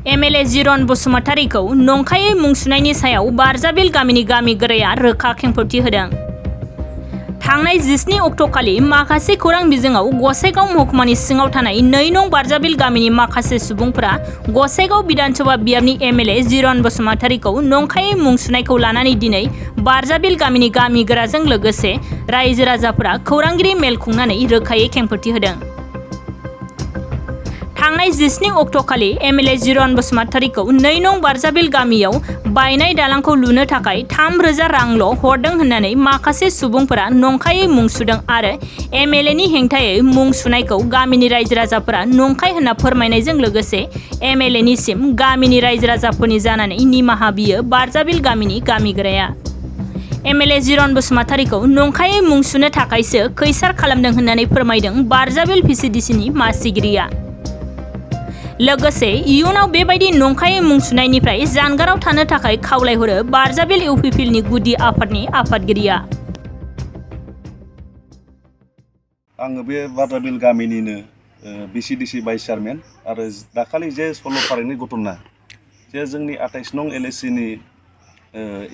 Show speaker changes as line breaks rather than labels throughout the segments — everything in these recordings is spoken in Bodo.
एमएलए जिरन बसुमतारीखौ नंखायै मुं सुनायनि सायाव बारजाबिल गामिनि गामिगोराया रोखा खेंफोरथि होदों। थांनाय 17 अक्ट'खालि माखासे खौरां बिजोङाव गसाइगाव महकुमानि सिङाव थानाय 2 नं बारजाबिल गामिनि माखासे सुबुंफोरा गसाइगाव बिधानसभा बियाबनि एमएलए जिरन बसुमतारीखौ नंखायै मुं सुनायखौ लानानै दिनै बारजाबिल गामिनि गामिगोराजों लोगोसे रायजो राजाफोरा खौरांगिरि मेल खुंनानै रोखायै खेंफोरथि होदों। थांनाय 17 अक्ट'खालि एमएलए जिरन बसुमतारीखौ 2 नं बारजाबिल गामियाव बायनाय दालांखौ लुनो थाखाय 3,000 रांल' हरदों होननानै माखासे सुबुंफोरा नंखायै मुं सुदों आरो एमएलएनि हेंथायै मुं सुनायखौ गामिनि रायजो राजाफोरा नंखाय होनना फोरमायनायजों लोगोसे एमएलएनिसिम गामिनि रायजो राजाफोरनि जानानै निमाहा बियो बारजाबिल गामिनि गामिगोराया। एमएलए जिरन बसुमतारीखौ नंखायै मुं सुनो थाखायसो खैसार खालामदों होननानै फोरमायदों बारजाबिल भिसिडिसिनि मासिगिरिया। लोगोसे इयुनाव बेबायदि नंखायै मुं सुनायनिफ्राय जानगाराव थानो थाखाय खावलायहरो बारजाबिल इउपिपिएलनि गुदि आफादनि आफादगिरिया।
आङो बे बारजाबिल गामिनिनो भिसिडिसि भाइस चेयारमेन आरो दाखालि जे सल्ल'फारानि घटना जे जोंनि 28 नं एलएसिनि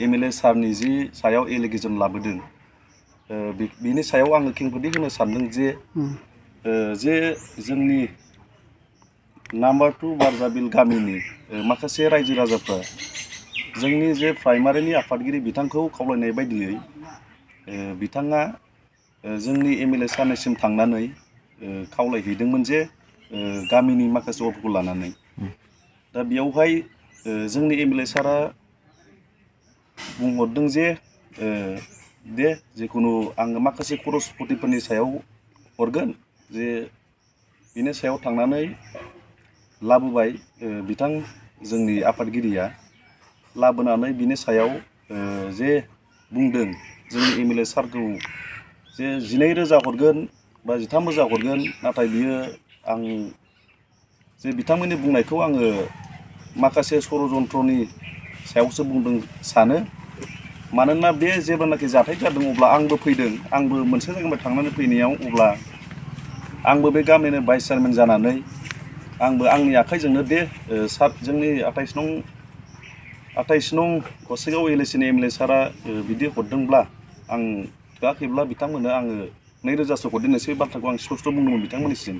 एमएलए सारनि जि सायाव एलिगेसन लाबोदों बिनि सायाव आङो खेंफोरथि होनो सानदों जे जोंनि नाम्बार 2 बारजाबिल गामिनि माखासे रायजो राजाफ्रा जोंनि जे प्राइमारिनि आफादगिरि बिथांखौ खावलायनाय बायदियै बिथाङा जोंनि एमएलए सारनिसिम थांनानै खावलायहैदोंमोन जे गामिनि माखासे अट'खौ लानानै दा बेयावहाय जोंनि एमएलए सारा बुंहरदों जे दे जिखुनु आङो माखासे खरसपतिफोरनि सायाव हरगोन जे बिनि सायाव थांनानै लाबोबाय बिथां जोंनि आफादगिरिया लाबोनानै बिनि सायाव जे बुंदों जोंनि एमएलए सारखौ जे 12,000 हरगोन बा 13,000 हरगोन नाथाय बियो आं जे बिथांमोननि बुंनायखौ आङो माखासे षड़यन्त्रनि सायावसो बुंदों सानो मानोना बे जेब्लानाखि जाथाय जादों अब्ला आंबो फैदों आंबो मोनसे जायगानिफ्राय थांनानै फैनायाव अब्ला आंबो बे गामिनि भाइस चेयारमेन जानानै आंबो आंनि आखाइजोंनो दे सार जोंनि 28 नं गसाइगाव एलएसिनि एमएलए सारा बिदि हरदोंब्ला आं थोआखैब्ला बिथांमोननो आङो 2,000सो हरदेरनोसै बाथ्राखौ आं स्पष्ट बुंदोंमोन बिथांमोननिसिम।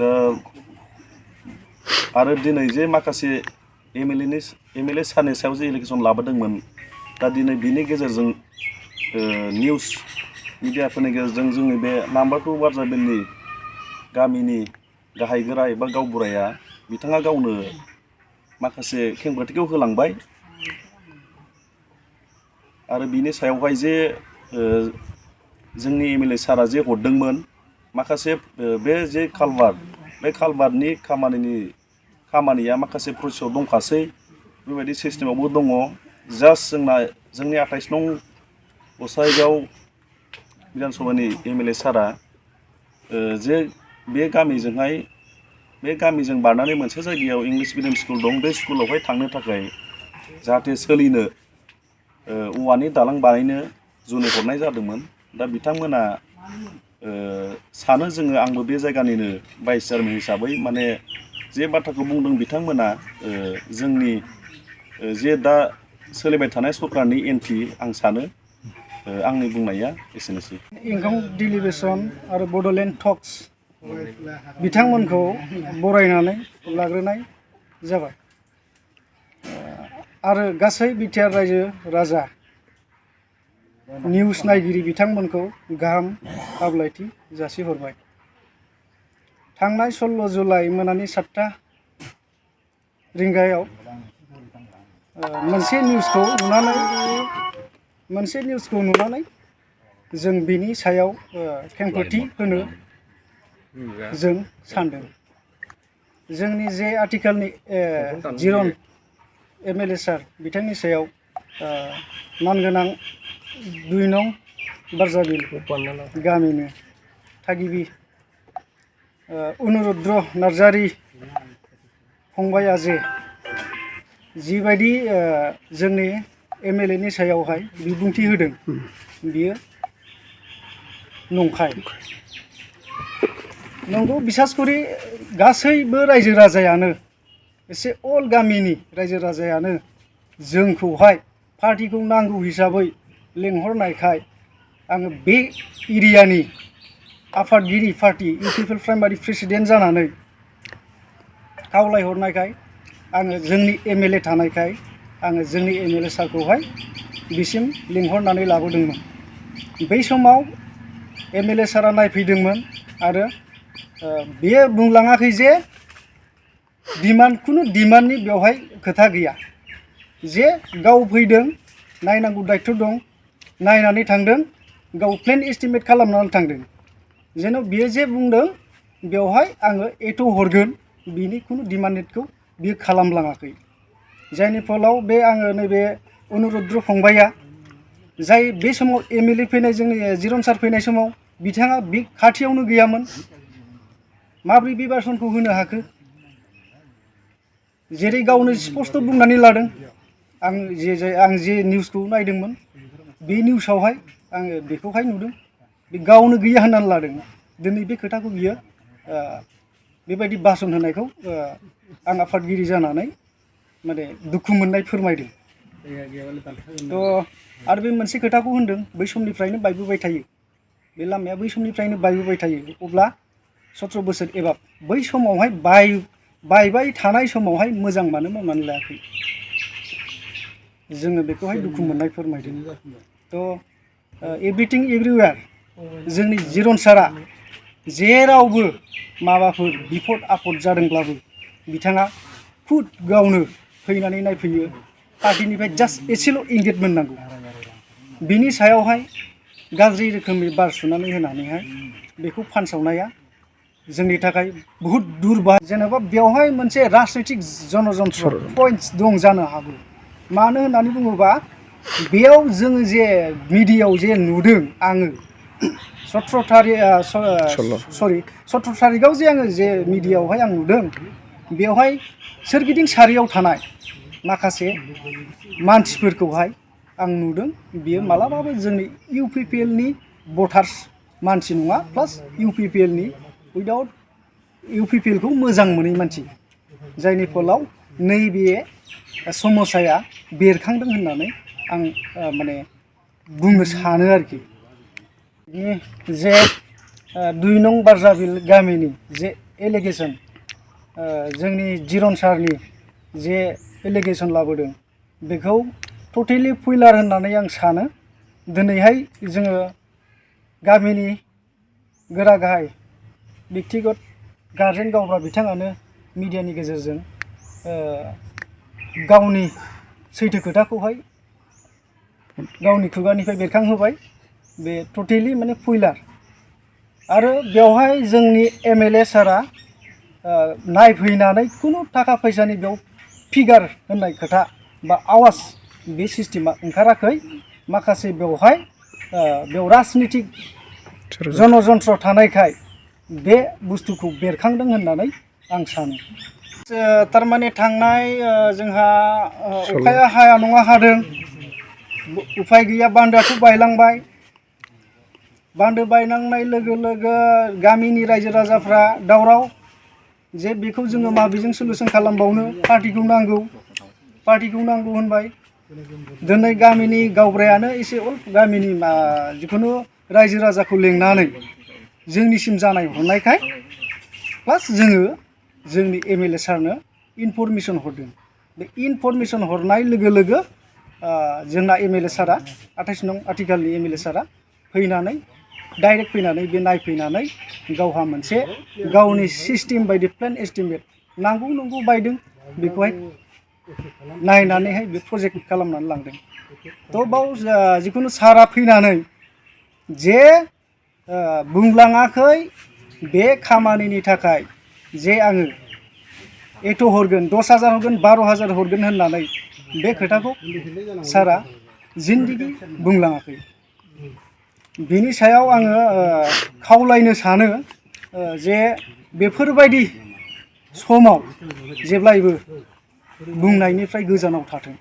दा आरो दिनै जे माखासे एमएलए सारनि सायाव जे एलिगेसन लाबोदोंमोन दा दिनै बिनि गेजेरजों निउस मिडियाफोरनि गेजेरजों जोंनि बे नाम्बार 2 बारजाबिलनि गामिनि गाहाय गोरा एबा गावबुराया बिथाङा गावनो माखासे खेंफोरथिखौ होलांबाय आरो बिनि सायावहाय जे जोंनि एमएलए सारा जे हरदोंमोन माखासे बे जे बे कालभार्टनि खामानिया माखासे प्रसेसआव दंखासै बेबायदि सिस्टेमावबो दङ जास्ट जोंनि 28 नं गसाइगाव बिधानसभानि एमएलए सारा जे बे गामिजों बारनानै मोनसे जायगायाव इंलिश मिडियाम स्कुल दं बे स्कुलावहाय थांनो थाखाय जाहाथे सोलिनो औवानि दालां बानायनो जुनै हरनाय जादोंमोन दा बिथांमोना सानो जोङो आंबो बे जायगानिनो भाइस चेयारमेन हिसाबै माने जे बाथ्राखौ बुंदों बिथांमोना जोंनि जे दा सोलिबाय थानाय सरकारनि एन्टि आं सानो आंनि बुंनाया एसेनोसै।
इंकाम डेलिगेसन आरो बड'लेण्ड टक्स बिथांमोनखौ बरायनानै लाग्रोनाय जाबाय आरो गासै बिटिआर रायजो राजा निउस नायगिरि बिथांमोनखौ गाहाम हामलायथि जासिहरबाय। थांनाय 16 जुलाइ मोनानि 7टा रिंगायाव मोनसे निउसखौ नुनानै जों बिनि सायाव खेंफोरथि होनो जों सानदों। जोंनि जे आथिखालनि जिरन एमएलए सार बिथांनि सायाव मानगोनां 2 नं बारजाबिल गामिनि थागिबि अनुरुद्र नार्जारि फंबाया जे जिबायदि जोंनि एमएलएनि सायावहाय बिबुंथि होदों बियो नंखाय। नंगौ बिसास करि गासैबो रायजो राजायानो एसे अल गामिनि रायजो राजायानो जोंखौहाय पार्टिखौ नांगौ हिसाबै लेंहरनायखाय आङो बे एरियानि आफादगिरि पार्टी इउपिपिएल प्राइमारि प्रेसिडेन्ट जानानै खावलायहरनायखाय आङो जोंनि एमएलए थानायखाय आङो जोंनि एमएलए सारखौहाय बिसिम लिंहरनानै लाबोदोंमोन। बै समाव एमएलए सारा नायफैदोंमोन आरो बेयो बुंलाङाखै जे खुनु डिमान्डनि बेवहाय खोथा गैया, जे गाव फैदों नायनांगौ दायित्व दं, नायनानै थांदों, गाव प्लेन एस्टिमेट खालामनानै थांदों। जेन' बियो जे बुंदों बेवहाय आङो एथ' हरगोन बिनि खुनु डिमान्डखौ बियो खालामलाङाखै। जायनि फलाव बे आङो नैबे अनुरुद्र फंबाया जाय बे समाव एमएलए फैनाय जोंनि जिरन सार फैनाय समाव बिथाङा बे खाथियावनो गैयामोन, माब्रै बे बासनखौ होनो हाखो? जेरै गावनो स्पष्ट बुंनानै लादों, आं जे निउसखौ नायदोंमोन बे निउसावहाय आङो बेखौहाय नुदों, बे गावनो गैया होननानै लादों। दिनै बे खोथाखौ बियो बेबायदि बासन होनायखौ आं आफादगिरि जानानै माने दुखु मोननाय फोरमायदों। आरो बे मोनसे खोथाखौ होनदों, बै समनिफ्रायनो बायबोबाय थायो, बे लामाया बै समनिफ्रायनो बायबोबाय थायो। अब्ला 17 बोसोर एबा बै समावहाय बायबाय थानाय समावहाय मोजां मानो मावनानै लायाखै? जोङो बेखौहाय दुखु मोननाय फोरमायदों। एभ्रिथिं एभ्रिवेयार जोंनि जिरन सारा जेरावबो माबाफोर बिपद आफद जादोंब्लाबो बिथाङा खुद गावनो फैनानै नायफैयो। पार्टिनिफ्राय जास्ट एसेल' इंगेजमेन्ट नांगौ, बिनि सायावहाय गाज्रि रोखोमै बार सुनानै होनानैहाय बेखौ फानसावनाया जोंनि थाखाय बुहुद दुर्भाग्य। जेनेबा बेवहाय मोनसे राजनैतिक जनजन्त्र पइन्टस दं जानो हागौ। मानो होननानै बुङोबा बेयाव जोङो जे मिडियायाव जे नुदों, आङो 17 थारिखआव जे आङो जे मिडियायावहाय आं नुदों, बेवहाय सोरगिदिं सारियाव थानाय माखासे मानसिफोरखौहाय आं नुदों, बियो मालाबाबो जोंनि इउपिपिएलनि भटार्स मानसि नङा, प्लास इउपिपिएलनि उइदाउट इउपिपिएलखौ मोजां मोनै मानसि। जायनि फलाव नैबे समस्याया बेरखांदों होननानै आं माने बुंनो सानो आरोखि। जे 2 नं बारजाबिल गामिनि जे एलिगेसन, जोंनि जिरन सारनि जे एलिगेसन लाबोदों, बेखौ टटेलि फुइलार होननानै आं सानो। दिनैहाय जोङो गामिनि गोरा गाहाय व्यक्तिगत गारजेन गावब्रा बिथाङानो मिडियानि गेजेरजों गावनि सैथो खोथाखौहाय गावनि खुगानिफ्राय बेरखांहोबाय। बे टटेलि माने फुइलार। आरो बेवहाय जोंनि एमएलए सारा नायफैनानै खुनु थाखा फैसानि बेयाव फिगार होननाय खोथा बा आवाज बे सिस्टेमा ओंखाराखै। माखासे बेयाव राजनितिक जनजन्त्र थानायखाय बे बुस्थुखौ बेरखांदों होननानै आं सानो। थारमाने थांनाय जोंहा अखाया हाया नङा हादों, उफाय गैया, बान्दोआथ' बायलांबाय। बान्दो बायनांनाय लोगो लोगो गामिनि रायजो राजाफ्रा दावराव, जे बेखौ जोङो माबेजों सलुसन खालामबावनो, पार्टिखौ नांगौ होनबाय। दिनै गामिनि गावब्रायानो एसे गामिनि जिखुनु रायजो राजाखौ लेंनानै जोंनिसिम जानाय हरनायखाय, प्लास जोङो जोंनि एमएलए सारनो इनफरमेसन हरदों। बे इनफरमेसन हरनाय लोगो लोगो जोंना एमएलए सारा 28 नं आथिखालनि एमएलए सारा फैनानै डाइरेक्ट फैनानै बे नायफैनानै गावहा मोनसे गावनि सिस्टेम बायदि प्लेन एस्टिमेट नांगौ बायदों, बेखौहाय नायनानैहाय बे प्रजेक्ट खालामनानै लांदों। थ' बाव जिखुनु सारा फैनानै जे बुंलाङाखै बे खामानिनि थाखाय जे आङो एथ' हरगोन, 10,000 हरगोन, 12,000 हरगोन होननानै बे खोथाखौ सारा जिन्दगि बुंलाङाखै। बिनि सायाव आङो खावलायनो सानो जे बेफोरबायदि समाव जेब्लायबो बुंनायनिफ्राय गोजानाव थाथों।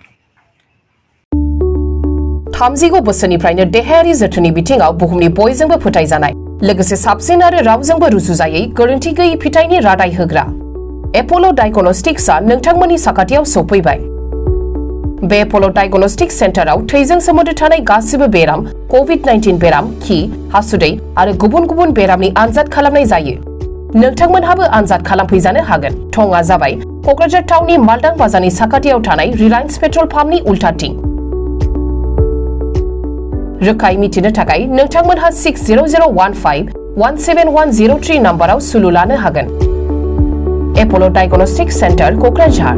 30 बोसोरनिफ्रायनो देहायारि जोथोननि बिथिङाव बुहुमनि बयजोंबो फोथायजानाय, लोगोसे साबसिन आरो रावजोंबो रुजुजायै गोरोन्थि गैयै फिथाइनि रादाय होग्रा एपोलो डायग्नोस्टिक्सआ नोंथांमोननि साखाथियाव सौफैबाय। बे एपोलो डायग्नोस्टिक सेन्टाराव थैजों सोमोन्दो थानाय गासिबो बेराम, COVID-19 बेराम, खि, हासुदै आरो गुबुन गुबुन बेरामनि आनजाद खालामनाय जायो। नोंथांमोनहाबो आनजाद खालामफैजानो हागोन। थंआ जाबाय क'क्राझार टाउननि मालदां बाजारनि साखाथियाव थानाय रिलायन्स पेट्रल पाम्पनि उल्टाथिं। रोखायै मिथिनो थाखाय नोंथांमोनहा 60015171003 नाम्बाराव सुलु लानो हागोन। Apollo diagnostic centre Kokrajhar.